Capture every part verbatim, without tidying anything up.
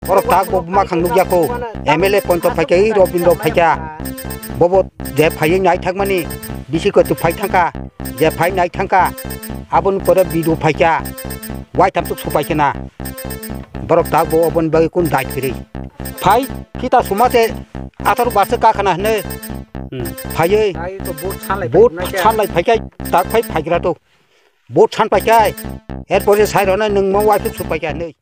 Borok tak bo buma khang nukya kho. M L A ponto phaikha, ei Robindro phaikha. Bobo je phaiwi naithakmani bisi koitu phai thangkha. Je phai naithangkha. Aboni pore B D O phaikha. Waitham tuk supai khena. Borok tak bo oboni bagwi kun dai kwrwi. Phai phita suma se atharo barsa kakhana hwnwi. Hmm. Phaiwi. Ai to vote sanlai vote phai nai khe. Sanlai phaikhai tak phai phaigra to. Vote san paikhai. Er pore sai rona nwng mo waitham supai kha hwnwi.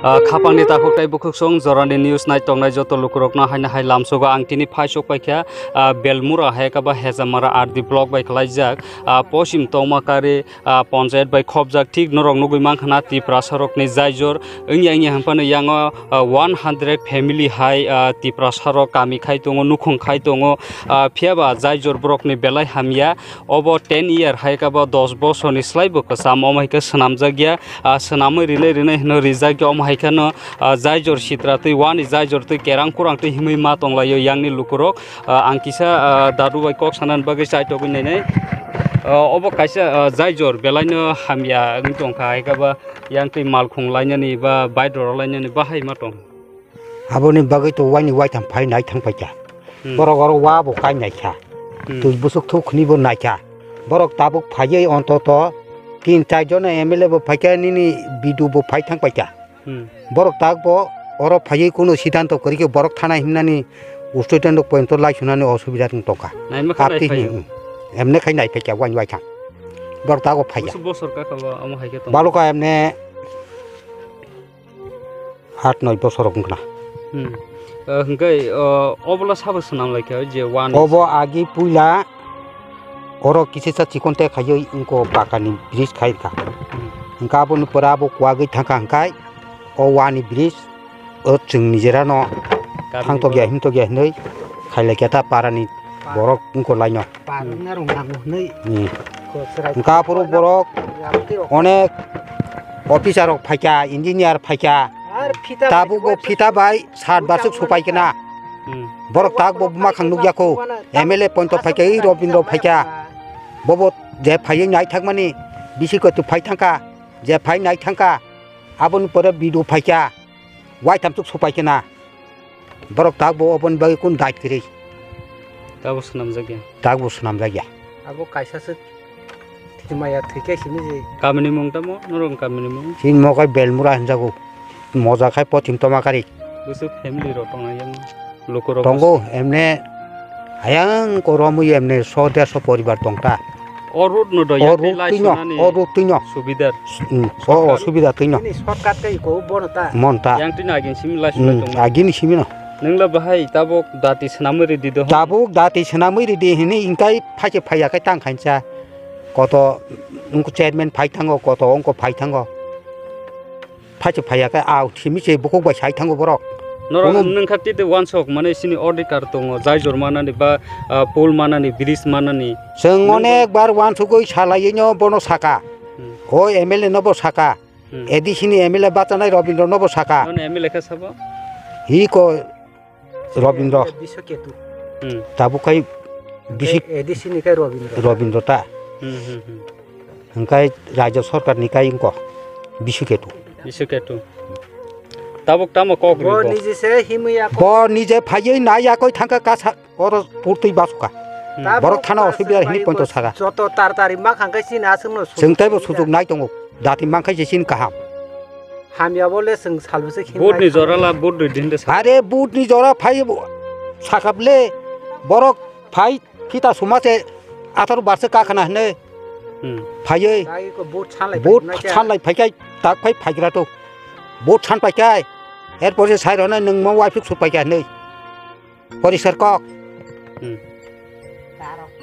Ah, khapangni takhuk tei bukhuksong jorani news nai tongnai joto lukurokno haino hai lamsogo ang tini phai sok paikha, ah, Belmura hai khe ba Hejamara R D block bai khlaijak, ah, posim tongma kari ah, ponchayat bai khopjak thik norok nugwi mankha na Tiprasarokni jaijor wngya wngya hwnphano yango, ah, one hundred family hai, ah, Tiprasarok kami khai tongo, nukhung khai tongo, ah, phiyaba jaijor borokni belai hamya. Obo ten year hai khe bo dos bosorni slai bo kwcham, omo hai khe swnamjakya, ah, swnamwi rinai rinai hwnwi rijakya, omo hai kheno, ah, jaijor sitra twi wani jaijor twi kerang kurang twi himwi ma tonglaio yangni lukurok. Ah, ang kisa, ah, dadu bai kok sanani bagwi chaitogwi nainai. Ah, obo kaisa, ah, jaijor belaino hamya wngwi tongkha, hai khe ba yang twi malkhung lainani ba baidoro lainani bahai ma tong. Aboni bagwi to waini waitham phai nai thang paikha. Hmm. Borok oro wa bo kai naikha. Hmm. Twi busuk thuk khni bo naikha. Borok tabuk phaiwi ontoto tin char jona M L A bo phaikha, nini B D O bo phai thang paikha. Hmm. Borok tak bo oro phaiwi kunu siddhanto kwrwi khe borok thana himnani student rok poyonto lai sunani osubida wng tongkha. Naima kha Kapti nai phaio. Hi, hmm. Emne khai nai phaikha wain waitham. Borok tak bo phaiya. Busu bosor ka kha ba omo hai khe tong. Baloka emne aat noi bosor rok wngkha na. Hmm. Eh, hwnkhe, eh, obola sabo swnam lai kha je one. Obo agi puila oro kisisa chikon te khaiwi wngkha pakani bridge khai kha. Hmm. Hwnkhe aboni pore abo kuagwi thangkha hwnkhe o wani bridge o chwng nijerano kami thang tokya borok. Him tokya hinwi khailai kha ta parani borok wngkha laino. Parwngna rwngnago hwnwi. Hmm. Hwnkhe aphuru borok onek officer rok phaikha, engineer phaikha. Tabuk bo phita bai sat basuk supai kena. Hmm. Borok tak bo buma khang nukya kho. M L A pointo phaikha, ei Robindro phaikha. Bobo je phaiwi naithakmani bisi koitu phai thangkha. Je phai naithangkha. Aboni pore B D O phaikha. Waitham chuk supai kena. Borok tak bo oboni bagwi kun dait kwrwi. Tabo swnamjakya. Tak bo swnamjakya. Abo kaisa se thwimaya thwikhe simi je. Kamini mung tamo? Norok kamini mung? Chini mokol Belmura hinjago. Moja khai pothim toma kari. Busu family rok tongnai yang. Lukurok tongo, emne hayang ko romwi emne so derso poribar tongta. O road no do, o ya road twi lai tino, sunani o road twi no. Subidar. Hmm, o, o subidar twi no. Ini shortcut kai ko bono ta. Mon ta. Yang twi no agin simi lai sunai tong. Hmm, agin simi no. Nengla bahai tabuk dati swnamwi ridi do. Tabuk dati swnamwi ridi hini ingkai phaise phaiya kai tang khainsa. Koto ungko chairman phai thango, koto ungko phai thango. Phaise phaiya khe, ah, simi se bukhuk bai sai thango borok. Norok kunu nwng kha tei tei wansok mane sini order kar tongo, jaijor manani ba, ah, pol manani, bridge manani. Chwng nwng onek bar wansugwi salaiwi no bono saka. Hmm. O M L A no bo saka. Hmm. A D C ni M L A bachanai Robindro no bo saka. Nono M L A khe sabo? Hi ko Robindro. Biswaketu. Hmm. Tabuk khai bisi A D C ni khai Robindro. Robindro ta. Hmm, hmm, hmm. Hwnkhe Rajya Sarkar ni khai wngkha Biswaketu. Biswaketu. Tabuk tamo kok bo ri bo? Nije se himwi ya kok. Bo nije phaiwi nai yakoi thangkha kasa oro purtwi basuka. Hmm. Borok thana osubida hini pointo saka. Joto tar tari ma khangkhe chini aswkno sujug. Chwng teibo sujug nai tongo. Dati mankha se chini kaham. Hamya bo le chwng salbwse khe. Vote ni jora la vote rwdi hwnde sa. Are vote ni jora phai sakap le borok phai phita suma se atharo barsa kakhana hwnwi. Hmm. Phaiwi. Dai ko vote sanlai vote phai nai khe. Sanlai phaikhai tak phai phaigra to. Vote san paikhai. Er pore sai rona nwng mo waifuk su paikha hwnwi. Poriskar kok. Hmm.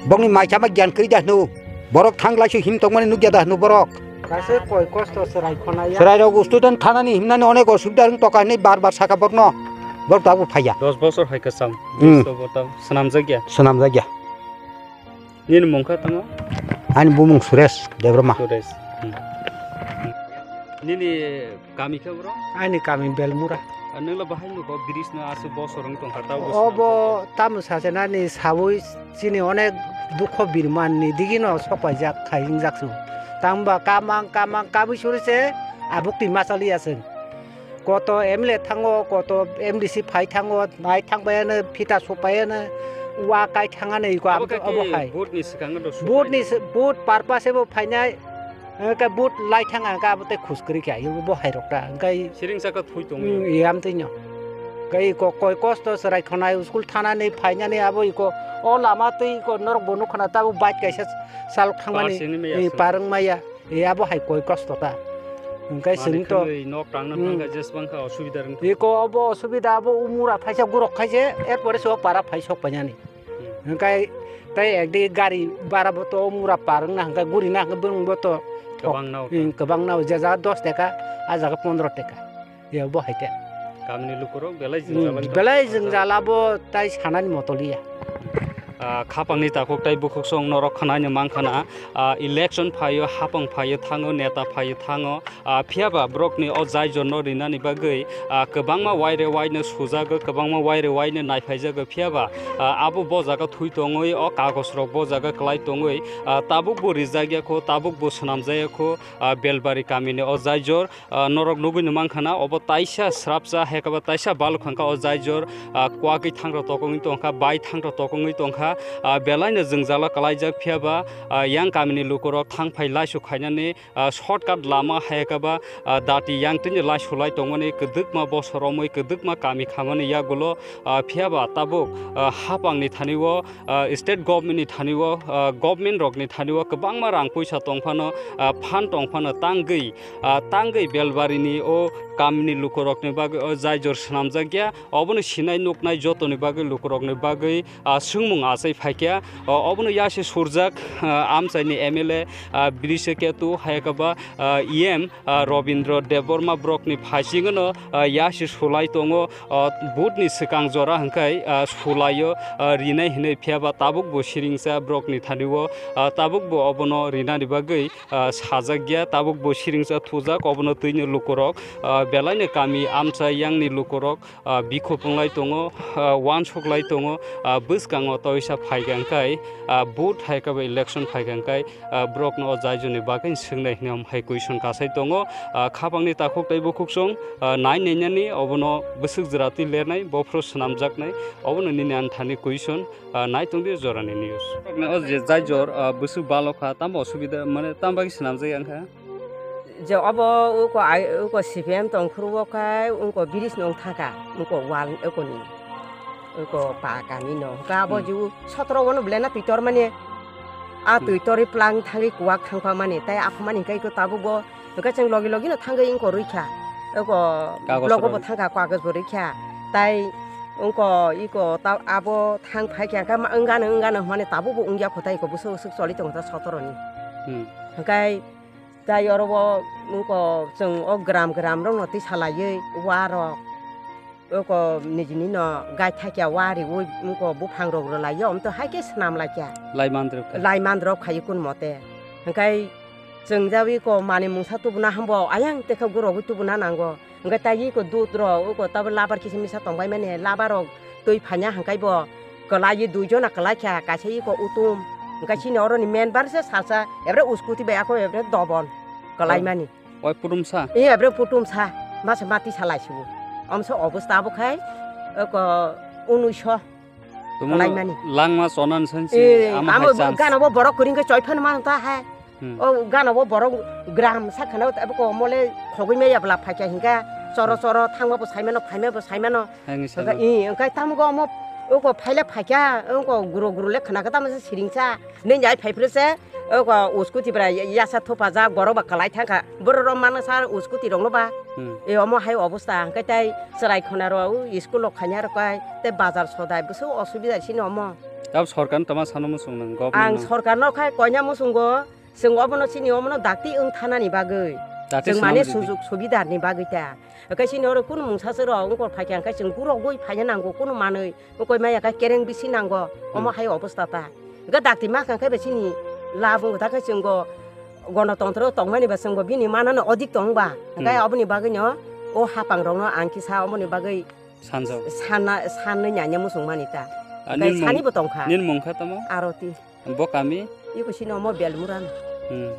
Bongni mai chama gyan kwrwi da hnu. Borok thang lai su him tongmani nukya da hnu borok. Kaisa koi kosto chwrai khonaya. Chwrai rok student thanani himnani onek osubida wng toka hinwi bar bar saka borokno. Borok tabuk phaiya. Dos bosor hai kwcham. Hmm. Bish to bo tamo swnamjakya. Swnamjakya. Nini mung kha tamo? Ani bumung Suresh Debbarma. Suresh. Hmm. Nini kami khe bro? Ani kami Belmura. Nwngla bahai nugo bridge no aswk bosor wng tongkha, tabo Obo swnamjak ya. Tamo sasenani sawi chini onek dukho birman ni digino sokpaijak khai wngjak su. Tangba kamang kamang kabui suri se abuk twi machali ya chwng. Koto M L A thango, koto M D C phai thango, nai thangbai ano, phita sopai ano, wa kai thang ano, iko Abo abuk khe obo hai. Vote ni swkang do Vote ni sokpai se-, vote purpose bo phainai, Hwnkhe but lai thang ang khe abo tei khus kwrwi kha, abo bo hai rok ta, hwnkhe Siring saka thui tong mm, ya. Yam twi no. Hwnkhe iko koi kosto chwrai khwnai school thanani phainani abo iko o lama twi iko norok bo nukha na tabuk bike kaisa salok thangmani Par sini maya eh, se. Par wng maya. Eh, abo hai koi kosto ta. Hwnkhe Mani swng to khwnwi nok tangna Mm. thangkha jesbang kha osubida rwng tong. Iko obo osubida abo umura phaisa gurok khaise, erpore se o para phai sok painani. Hwnkhe tei ekdi gari bara bo to mura par wngna hwnkhe guri na hwnkhe bwrwng bo to thok. Kwbang nao. Hmm, kwbang nao, je jaga dos teka, a jaga pondro teka. Ye bo hai te. Kamini lukurok belai Hmm, jwngjal wngkha. Belai jwngjal abo tai sanani motoliya. Ah, khapangni takhuk tai bukhuk song norok khwnaino mankha na, ah, election phaio, hapang phaio thango, neta phaio thango, Ah, phiya ba borokni o jai jorno rinani bagwi, ah, kwbangma waire waino sujago, kwbangma waire waino naiphaijago. Phiya ba, ah, abo bo jaga thui tongwi, o kagosrok bo jaga kwlai tongwi, ah, tabuk bo rijak ya kho, tabuk bo swnamjak ya kho, ah, Belbari kamini o jai jor, ah, norok nugwi no mankha na, obo taisa srapsa, hai khe ba taisa baluk hwn kha o jai jor, ah, kwagwi thangrok tokongwi tongkha, bai thangrok tokongwi tongkha, ah, belaino jwngjalo kwlaijak. Phiya ba, ah, yang kamini lukurok thang phai laisu khainani, ah, shortcut lama hai khe ba, ah, dati yang tini lai sulai tongmani kwdwkma bosor romwi kwdwkma kami khamani yagulo, ah, phiya ba tabuk, ah, hapangni thani o, ah, state government ni thani o, ah, government rokni thani o kwbangma rang puisa tong phano, ah, phan tong phano tangwi, ah, tangwi Belbari ni o kamini lukurokni bagwi o jai jor swnamjak ya, obono sinai nuknai jotoni bagwi lukurokni bagwi, ah, swngmung achai phaikha. O, obono yasi surjak, ah, amchaini M L A, ah, Brisha Ketu, hai khe ba, ah, E M, ah, Robindra Debbarma borokni phaisingono, ah, yasi sulai tongo. Ah, vote ni swkang jora hwnkhe, ah, sulaio, ah, rinai hinwi. Phiya ba tabuk bo siringsa borokni thani o, ah, tabuk bo obono rinani bagwi, ah, sajak ya, tabuk bo siringsa thujak, obono twino lukurok, ah, belaino kami amchai yangni lukurok, ah, bikhop wng lai tongo, ah, uansuk lai tongo, ah, bwskango toisa phai kha hwnkhe, ah, vote hai khe bo election phai kha hwnkhe, ah, borokno o jai joni bagwi swngnai hwnwi om hai question kasai tongo. Ah, khapangni takhuk tei bukhuk song, ah, nai nainani obono bwswk jwra twi lernai, bophuru swnamjaknai, obono nini ani thani question, ah, nai tongdi jorani news. O je jai jor, ah, bwswk balok kha, tamo osubida, mane, tamo bagwi swnamjak ya wngkha? Je obo uko ai, uko C P M tongphuru o khai uko bridge no wng thangkha, uko wall uko ni, uko pa kami no. Hwnkhe abo Hmm. ju sotro bono belai na twi tor mani. A Hmm. twi torwi plang thangwi kuwak thangpha mani, tai aphumani hwnkhe iko tabuk bo, hwnkhe chwng logi logi no thangwi wngko rwikha. Uko Kagoj block o bo rok. Thangkha, kagoj bo rwikha. Tai wngko iko ta abo thang phaikha, hwnkhe ma-, wngano, wngano hwnmani tabuk bo wngya kho, tai iko bwswk bwswk choli tongo ta sotro ni. Hmm. Hwnkhe Tai oro bo wngko chwng o gram gram rokno twi salaiwi wa rok. Oko nijini no gai thakya wa riwi wngko buphang rok rwlaiyo, omto hai khe swnam laikya. Lai mandrok kha. Lai mandrok khayo kun mote. Hwnkhe chwng jawi ko manwi mungsa tubuna hambo ayang tekha gurogwi tubuna nango. Hwnkhe tai iko dut rok, oko tabo labar kisa misa tongbai mani, labar rok twi phanya hwnkhe bo kwlaiwi dui jona kwlai kha, kaisa iko utum. Hwnkhe chini oroni member se salsa, ebre uskuti bai ako ebre dobon kwlai mani. Oi putumsa? Ee, ebre putumsa, masa mati salai sibu. Omso obosta abo khai, oko unuiso. Tumung kwlai mani. Langma chonan sansi Ee, ama amo hai chance. Gana bo borok kwrwng khe choi phano mano ta hai. Hmm. O gana bo borok gram sakhana abo ko mole khogwi maya bla phaikya hinka choro choro thangma bo saimano phaima bo saimano. Hai ni salo. Ii, wngkha tamo go omo oko phaile phaikya oko guro guro le khna khe tamo se siringsa. Nini jai phai phre se oko uskuti bra yasa thopajak borok ba kwlai thangkha. Borok rok mano sa uskuti rok no ba. Hmm. E omo hai obosta hwnkhe tai chwrai khona rok school rok khaina rok kai tei bazar sodai bwswk osubida sini omo. Tab sorkar tama sano muchung nang government Ang no. Sorkar no khai koina muchungo. Chwng obono chini omono dakti wng thanani bagwi. Dakti chwng mane swnamani sujuk subidarni bagwi ta. Hwnkhe chini oro kunu mungsa se rok wngkor phaikha hwnkhe chwng gurogwi phaina nango kunu manwi. Wngkoi maya khe kereng bisi nango. Omo Hmm. hai obosta ta. Hwnkhe dakti ma kha khe ba chini lab wngkha khe chwng go gonotontro tongmani ba chwng bo bini manano odik tong ba. Hwnkhe Hmm. Oboni bagwino O hapang rokno ang kisa omoni bagwi Sanjok. Sana, sanni nanya musung mani ta. Ah, Kai nini mung-, sani bo tongkha. Nini mungkha tamo? Aroti. Bo kami? Iko sini omo Belmuran. Hmm.